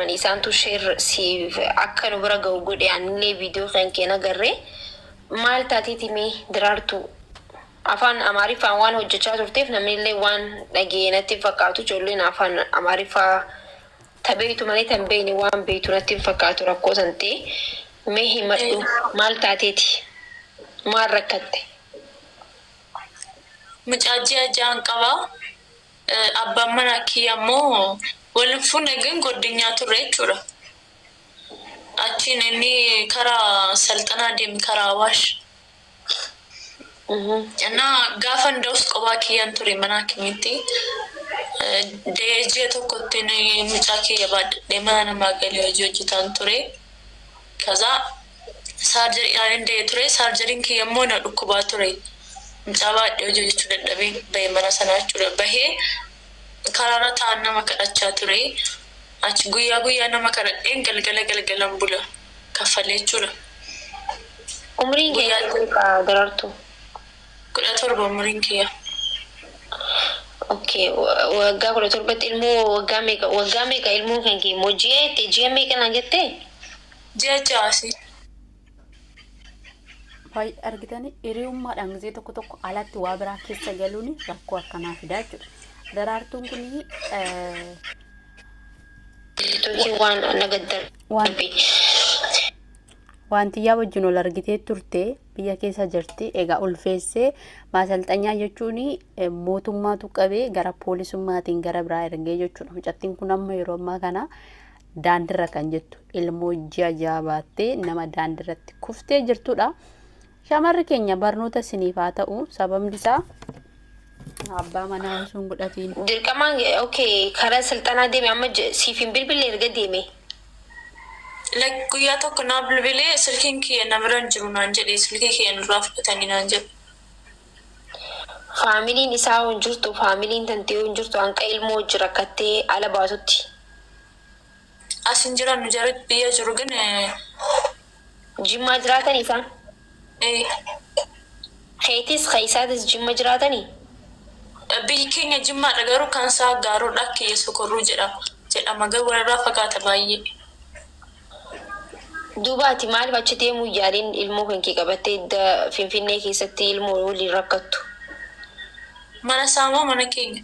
Isaantu share siif akka nu bira ga'u godhe. Anillee viidiyoo kan kee agarree. Maal taateeti mee Diraartuu? Afaan Amaariffaan waan hojjechaa turteef namni waan dhagee natti hin fakkaatu. Ijoolleen afaan Amaariffaa ta beektu malee tan beekne waan beektu natti hin fakkaatu. Rakkoo san ta'e mee himadhu, maal taateeti? Maal rakkatte? Mucaa ji'a 6n qaba. Abbaan manaa kiyya ammoo waliin fuune ግን ጓደኛ turre jechuudha. Achiin inni karaa salxanaa deeme, karaa Awaash. እና gaafa da'us kophaa kiyyaan ture mana hakimiitti. Da'ee ji'a tokkotti mucaa kiyya baadhadhee mana namaa galee hojii hojjetaan ture. ከዛ surgery da'ee ture. Surgeryn kiyya immoo na dhukkubaa ture. Mucaa baadhee hojii hojjechuu dadhabee bahee mana sanaa jechuudha. Bahee karaarra taa'an nama kadhachaa ture. Achi guyyaa guyyaa nama kadhadheen galgala galgalan bula kaffalee jechuudha. Umriin kee meeqa, Daraartuu? 17 umriin kiyya. Okay, waggaa 17tti ilmoo waggaa meeqa ilmoo kan kee immoo ji'a itti ji'a meeqa naan jettee? Ji'a ja'asi. Baay'ee argitanii, hiriyummaadhaan gisee tokko tokko alatti waa biraa keessa galuun rakkoo akkanaa fidaa jechuudha. Daraartuun kun Toki waan na gaddarbe. Wantiyyaa wajjin ol argitee turte, biyya keessa jirti. Egaa ulfeessee maasalxanyaa jechuun mootummaatu qabee gara poolisummaatiin gara biraa ergee jechuudha. Mucattiin kun amma yeroo ammaa kana daandirra kan jettu, ilmoo ji'a 6 baattee nama daandirratti kuftee jirtudha. Shamarri keenya, barnoota isiniif haa ta'u. Sababni isaa abbaa manaa osoo hin godhatiin. Dirqamaan okay, karaa silxanaa deeme. Amma siif hin bilbille erga deeme? Like guyyaa tokko naa bilbilee, silkiin kiyya na bira hin jiru naan jedhe, silkii kiyya nurraa fudhatanii naan jedhe. Familyn isaa hin jirtu, familyn tantee hin jirtu hanqa ilmoo hojii rakkattee ala baatutti? As hin jiran, nu jara biyya jiru ግን Jimmaa jiraatan isaan? Eh. Keetis keessatis Jimma jiraatanii? Biyyi keenya Jimmaadha, garuu kan isaa Gaaroodha, kiyya Sokorruu jedhama, garuu walirraa fagaata baay'ee. Duuba ati maaliif achi deemuu yaaliin ilmoo kan kee qabattee idda Finfinnee keessatti ilmoo waliin rakkattu? Mana isaa moo mana keenya?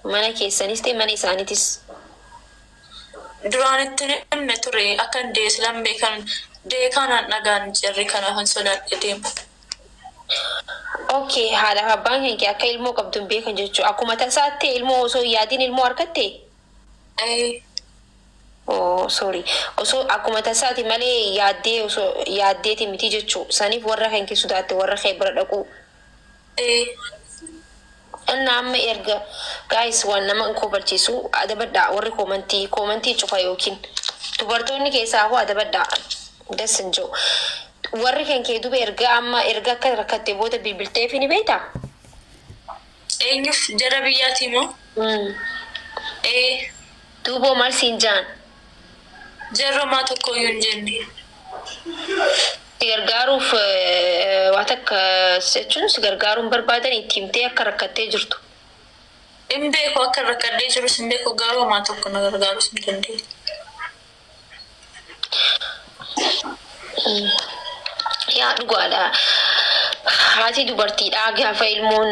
Mana keessanis ta'e mana isaaniitis. Duraan itti himne ture akka hin deesilan beekan, dee kanaan dhagaan jarri, kanaaf hin sodaadhe deemu. Okay, haadhaaf abbaan kan kee akka ilmoo qabdu hin beekan jechuudha. Akkuma tasaatti ilmoo osoo hin yaadiin ilmoo harkatte? Eh. Oh, sorry. Osoo akkuma tasaati malee yaaddee osoo yaaddeeti miti jechuu. Saniif warra kan kee sodaatte warra kee bira dhaquu. Eh. Inni amma erga, guys, waan nama hin kobalchiisu adabadhaa. Warri comment cufa yookiin dubartoonni keessaa hoo adabadhaa, das hin jiru. Warri kan kee duba erga amma erga akka rakkatte booda bilbilteefi ni beektaa? Eenyuuf, jara biyyaati moo? Eh. Duuboo maal siin jaan? Jarri homaa tokko iyyuu hin jenne. Si gargaaruuf waa takka jechuun si gargaaruun barbaadan itti himtee akka rakkattee jirtu? Hin beeku, akka rakkadhee jirus hin beeku, garuu homaa tokko na gargaarus hin dandeenye. Yaa, dhugaadha. Haati dubartiidha gaafa ilmoon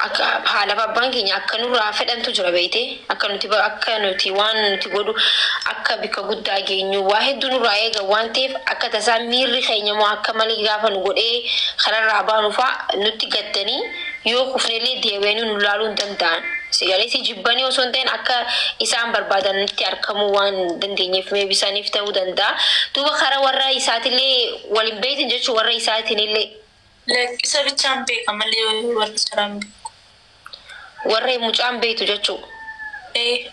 akka haadhaaf abbaan keenya akka nurraa fedhantu jira beekte, akka nuti waan nuti godhu akka bikka guddaa geenyu waa hedduu nurraa eega waan ta'eef, akka tasaa miirri keenya immoo akka malee gaafa nu godhee kararraa baanu fa'a nutti gaddanii yoo kufnellee deebi'anii nu laaluu hin danda'an. Sigalee si jibbanii osoo hin ta'in akka isaan barbaadan nutti argamuu waan dandeenyeef maybe isaaniif ta'uu danda'a. Duuba karaa warra isaatillee waliin beektan jechuun warra isaatiin Isa bichaan beeka malee warra saraan beeku. Warra mucaan beektu jechuudha. Eh.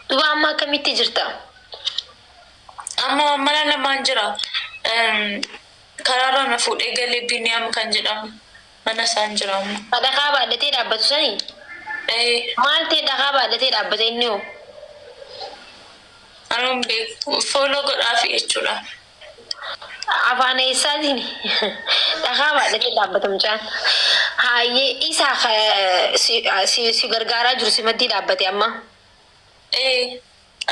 Duuba amma akkamitti jirta? Amma mana namaan jira. Karaarra na fuudhee galee, Biniyaam kan jedhamu mana isaan jira amma. Dhagaa baadhatee dhaabbatu sanii? Eh. Maal ta'e dhagaa baadhatee dhaabbate inni hoo? Anuun beeku, follow godhaafi jechuudha. Afaan eessaatiin dhagaa baadhatee dhaabbata mucaan? Hayyee, isaa si gargaaraa jiru si maddii dhaabbate amma. Eh.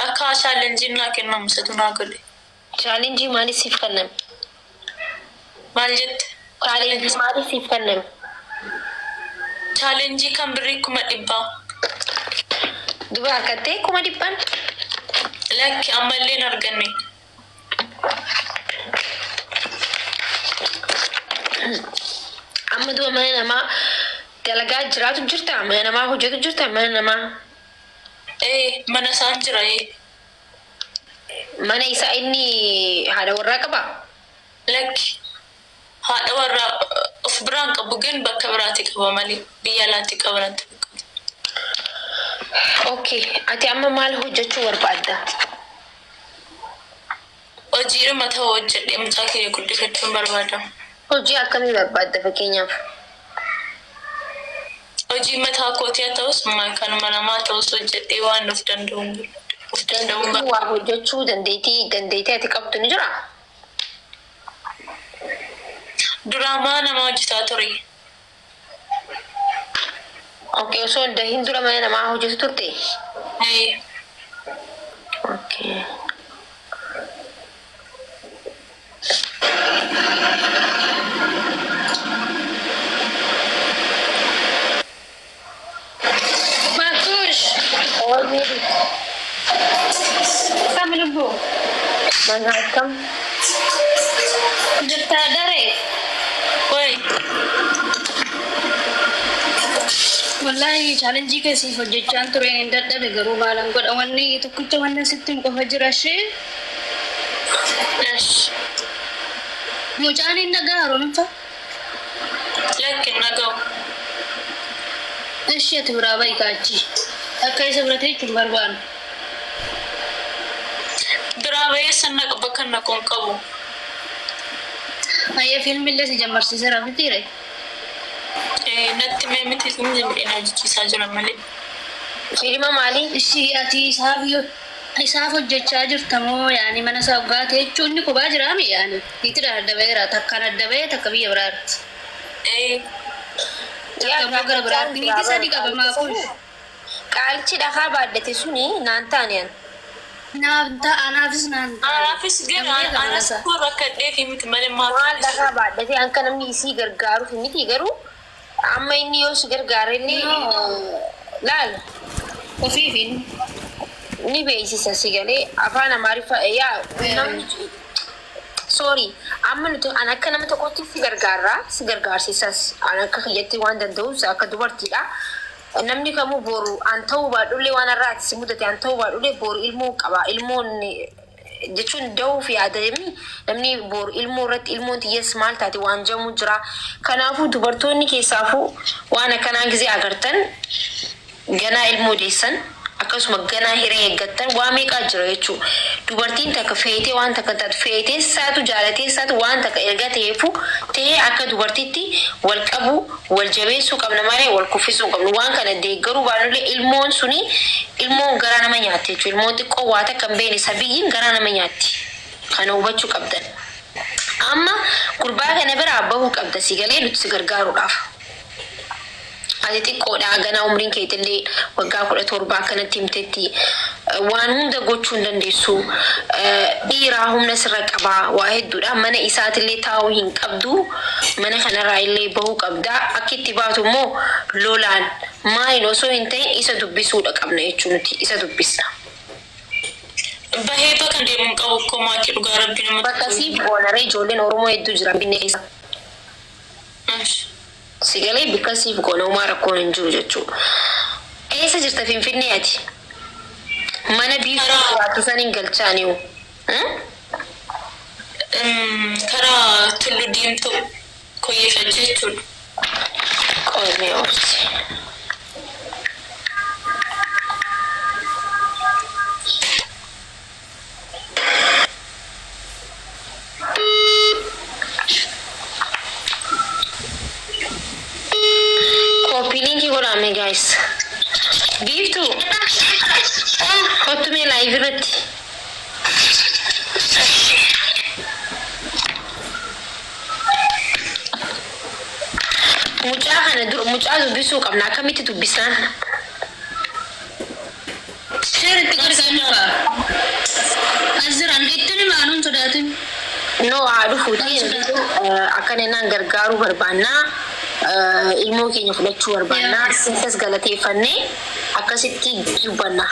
Akka challengeiin naa kennamu isatu naa godhe. Challenge maaliif siif kenname? Maal jette? Challenge maaliif siif kenname? Challenge kan birrii 100,000. Duba harkattee 100,000? Lakki, ammallee hin arganne. Amma duba mana namaa dalagaa jiraatu jirta? Mana namaa hojjetu jirta? Mana namaa? Ee, mana isaan jira ee. Mana isaa inni haadha warraa qabaa? Lakki, haadha warraa of biraan qabu, gan bakka biraatti qaba malee biyya alaatti qaba natti fakkaata. Okay, ati amma maal hojjechuu barbaadda? Hojiidhuma ta'u hojjedhee mucaa kiyya guddifachuun barbaada. Hojii akkamii barbaadda fakkeenyaaf? Hojii mataa kootii haa ta'us, kanuma namaa ta'us, hojjedhee waan of danda'uun barbaada. Waa hojjechuu dandeettii ati qabdu ni jiraa? Duraa mana namaa hojjetaa ture. Okay, osoo hin dahin dura mana namaa hojjetu turte? Ee. Okay. Matush, kam lubbu? Mana akkam? Jirtaa daree? Way. Wallaahi challenge keessiif hojjechaan ture, hin dadhabe, garuu maalan godha, wanni tokkicha wanni sitti hin qofa jira ishee. Esh. Mucaan hin dhagaa haroomfa. Lakki, hin dhaga'u. Ishee ati biraa bahi kaachi. Akka isa bira teechuun barbaadu. Biraa bahee san naqa, bakka naqu hin qabu. Ayyee, fiilmillee si jammarsiiseera mitiire. Ee, natti mee miti, inni jedhee na hojjechiisaa jira malee. Fiilma maalii? Ishii ati isaaf yoo isaaf hojjechaa jirta moo, yaani mana isaa dhugaa jechuun inni kophaa jiraami, yaani niitidhaan adda baheera, takkaan adda bahee, takka biyya biraatti. Ee. Takka immoo gara biraatti niitii sadi qaba maafuun. Qaalichi dhakaa baadhate suni naan taane an. Naaf ta'a, anaafis naan ta'a. Anaafis gara anas koo rakkadhee fi miti malee Maal maaf. Dhakaa baadhate akka namni isii gargaaruuf miti, garuu amma inni yoo si gargaare illee laal. Ofiifin. Ni beeksisa si galee afaan Amaariffaa yaa namni, sorry, amma nuti an akka nama tokkotti si gargaarra, si gargaarsisas, an akka kiyyatti waan danda'us akka dubartiidha. Namni kamuu boru an ta'uu baadhullee, waan irraati si mudate an ta'uu baadhullee, boru ilmoo qaba. Ilmoon jechuun da'uuf yaadamii namni boru ilmoo irratti ilmoon xiyyees maal taate waan jamu jira. Kanaafuu dubartoonni keessaafuu waan akkanaa gizee agartan, ganaa ilmoo deessan, akkasuma ganaa hiree eeggattan, waa meeqaa jira jechuudha. Dubartiin takka feetee waan takka taatu, feetee saatu, jaalatee saatu, waan takka erga ta'eefu ta'ee, akka dubartitti wal qabu, wal jabeessuu qabna malee wal kuffisuu hin qabnu. Waan kana deeggaruu baanullee, ilmoon suni ilmoon garaa nama nyaatti jechuudha. Ilmoon xiqqoo waa takka hin beekne sabiyyiin garaa nama nyaatti. Kana hubachuu qabdan. Amma gurbaa kana biraa bahuu qabda si galee nuti si gargaaruudhaaf. Ati xiqqoodha, ganaa umriin keetillee waggaa 17 akkanatti himtetti waan hunda gochuu hin dandeessu. Dhiiraa humna sirra qabaa, waa hedduudha. Mana isaatillee taa'uu hin qabdu. Mana kanarraa illee bahuu qabda. Akka itti baatu immoo lolaan maaliin osoo hin ta'in isa dubbisuudha qabna jechuu, nuti isa dubbisna. Bahee bakka deemu hin qabu koo maakii, dhugaa rabbi nama. Bakka siif goonaree, ijoolleen Oromoo hedduu jiran binne keessa. Si galee bikka siif goona, homaa rakkoon hin jiru jechuudha. Eessa jirta Finfinnee ati? Mana biiftuu jiraachisan hin galchaaniyu. Karaa Tullu Diimtuu, Koyyee Fajjii jechuudha. Qonnee obsi. Copy link godhame, guys. Biiftuu. Kottu mee live irratti. Mucaa kana dura mucaa dubbisuu qabna. Akkamitti dubbisnaan? Share itti godhi kan dhufa. As jiran itti himaanuun sodaatin. No, haa dhufuuti. Akkana innaan gargaaruu barbaannaa. Ilmoo keenya fudhachuu barbaannaa. Isas galateeffannee akkasitti dubbanna.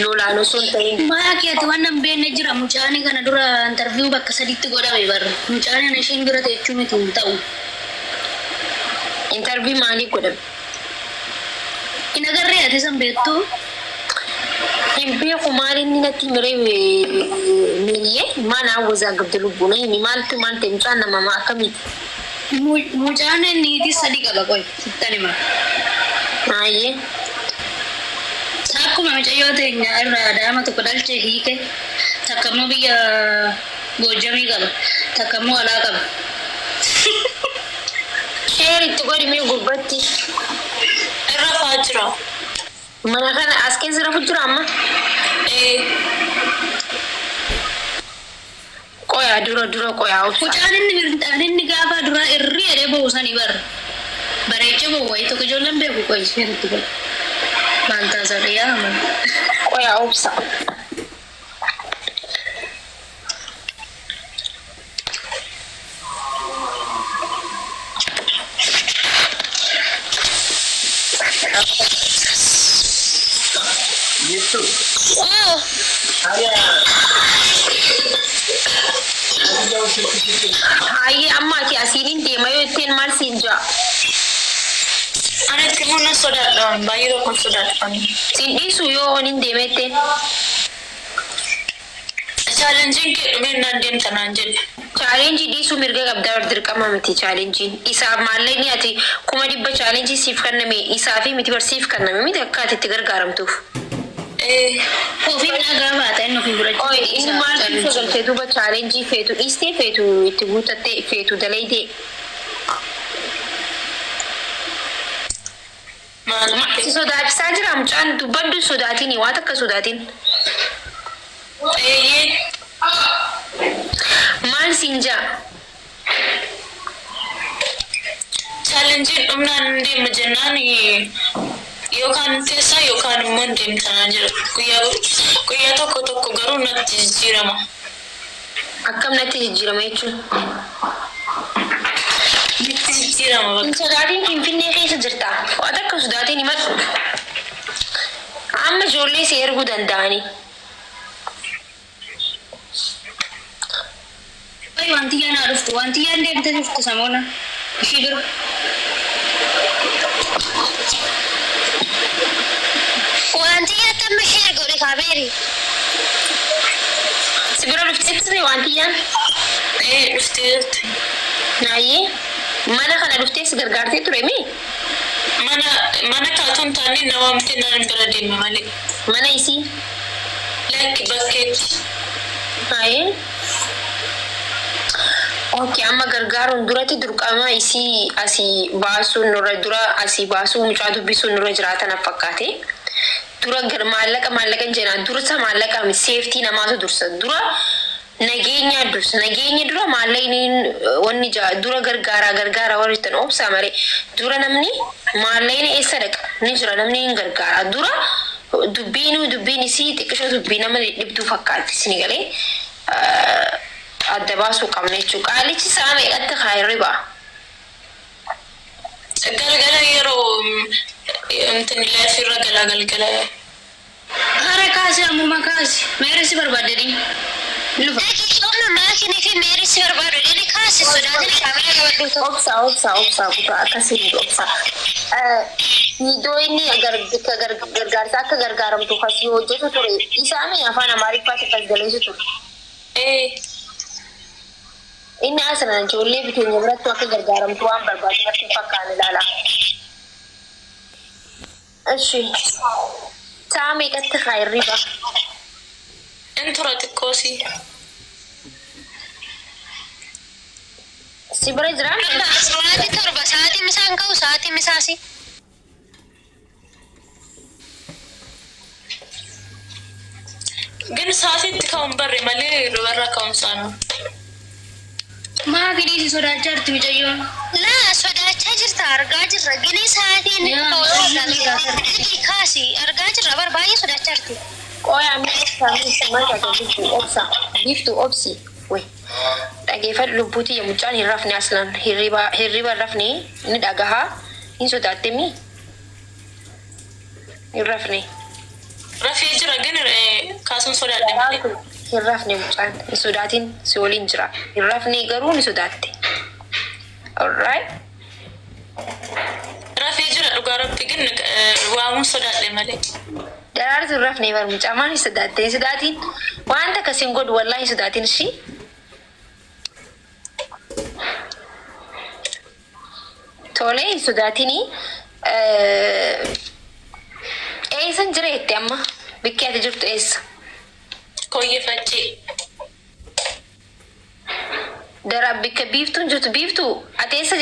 Lolaan osoo hin ta'in. Maa keeti waan nan beekne jira mucaani kana dura interview bakka sadiitti godhame barre. Mucaani ana isheen bira teechuu miti hin ta'u. Interview maalii godhame? Hin agarree ati san beektu. Hin beeku, maal inni natti miree miiyyee maal hawwasaa gabda lubbuun himi, maaltu maal ta'e, mucaan nama akkamiiti? Mucaan niitii sadi qaba qoy sittan hima. Maayyee. Akkuma mucayyoo teenya irraa daa'ima tokko dhalchee hiike, takka immoo biyya Goojjamii qaba, takka immoo alaa qaba. Share itti godhi mee gurbatti. Irra faa jira. Mana kana as keessa rafu jira amma. Ee. Qoyaa dura dura qoyaa obsa. Mucaan inni mirxaan inni gaafa dura irri jedhee ba'u sanii bar. Bareechee ba'u wayii tokko ijoolleen beeku qoy share itti godhi. Maal taasisaa yaa aman. Qoyaa obsa. Gitu. Haya. Jauh sedikit. Hayyee, amma ati asiin deema yoo ittiin maal siin jaa? Ani itti immoo nan sodaadha. Baay'ee tokkon sodaadha. Siin dhiisu yoo oniin deema ittiin. Challengeiin kee dhumeen naan deemta naan jedhe. Challenge dhiisuu mirga qabdaa, dirqama miti challengeiin. Isaaf maallaqni ati 100,000 challenge siif kenname isaa fi miti barsiif kenname miti akka ati itti gargaaramtuuf. Ee. Ofii dhagaa baata inni ofii fudhachuu. Oye, inni maal keessa galtee duuba challenge feetu dhiistee, feetu itti guutattee, feetu dalaydee. Maal? Si sodaachisaa jira mucaan, dubbaddu, sodaatiin waan takka sodaatiin. Eeyyee. Maal siin jaa? Challengeiin dhumnaan hin deema jennaan yookaan teessaa yookaan immoo hin deemta naan jedhu. Guyyaa guyyaa tokko tokko garuu natti jijjiirama. Akkam natti jijjiirama jechuun? Natti jijjiirama Hin bakka. sodaatiin, Finfinnee keessa jirta. Waan takka sodaatiin himadhu. Amma ijoollee si erguu danda'anii. Qoy wanti yaa naa dhuftu wanti yaan deemtee dhuftu samoona ishii bira. Wanti yaatti share godhe kaabeeri. Si bira dhuftee ture wantiyyaan? Ee, dhuftee jirti. Naayyee, mana kana dhuftee si gargaartee ture mi? Mana kaatuun taane na waamtee naan bira deeme malee. Mana isii? Lakki, bakkeetti. Naayyee. Okay, amma gargaaruun duratti dirqama isii asii baasuun nurra dura, asii baasuu, mucaa dubbisuun nurra jiraatan fakkaate. Dura maallaqa maallaqa hin jenaan, dursa maallaqa safety namaatu dursa. Dura nageenya dursa, nageenya dura maallaqni wanni dura gargaaraa gargaaraa warri jettan obsaa malee, dura namni maallaqni eessa dhaqa ni jira, namni hin gargaara. Dura dubbiinuu dubbiin isii xiqqishoo dubbii nama dhibduu fakkaatti isin galee adda baasuu qabna jechuudha. Qaalichi sa'a meeqatti kaayirri ba'a? Galgala yeroo intin live irra galaa galgala. Hara kaasi, ammuma kaasi. Meera si barbaadde ni. Lufa. Daqiiqoonni maakinii fi meerii si barbaadu dhini kaasi, sodaatin kaamera qabadhu ta'u. Obsa, obsa, obsa, kutaa akkasii obsa. Iddoo inni gargaarsa akka gargaaramtu kasii hojjetu ture. Isaami afaan Amaariffaatti kas galeessu ture. Ee. Inni asirra ijoollee biteenya biratti akka gargaaramtu waan barbaadu natti hin fakkaanne ilaala. Ishi. Sa'a meeqatti kaayirri ba'a? In tura xiqqoosii. Si bira jiraa? Sa'aatii 7, sa'aatii misaan ka'u, sa'aatii misaasi. Gin sa'aatiitti ka'uun barre malee dubarra ka'umsaanu. Maa fidii si sodaachaa jirti mucayyoon. Laa sodaachaa jirta argaa jirra. Gini sa'aatiin Yaa, kaasi argaa jirra bar baay'ee sodaachaa jirti. Qoya amma obsa biiftuu obsi wey dhageeffadhu lubbuuti mucaan hin rafne aslan hirriba hin rafne ni dhagahaa hin sodaattemi hin rafne Rafee jira gin kaasuun sodaadhe malee. hin rafne mucaan hin sodaatin si waliin jira hin rafne garuu ni sodaatte alright. Rafee jira dhugaa rabbi gin waamuun sodaadhe malee. Daraartu hin rafne bar mucaa maal hin sodaatte hin sodaatin wanta akkasiin godhu wallaahi hin sodaatin ishii. Tole hin sodaatini. Eessan jira jette amma bikki ati jirtu eessa? Koyyee faccee. Dara bikka biiftuun jirtu biiftuu ati eessa?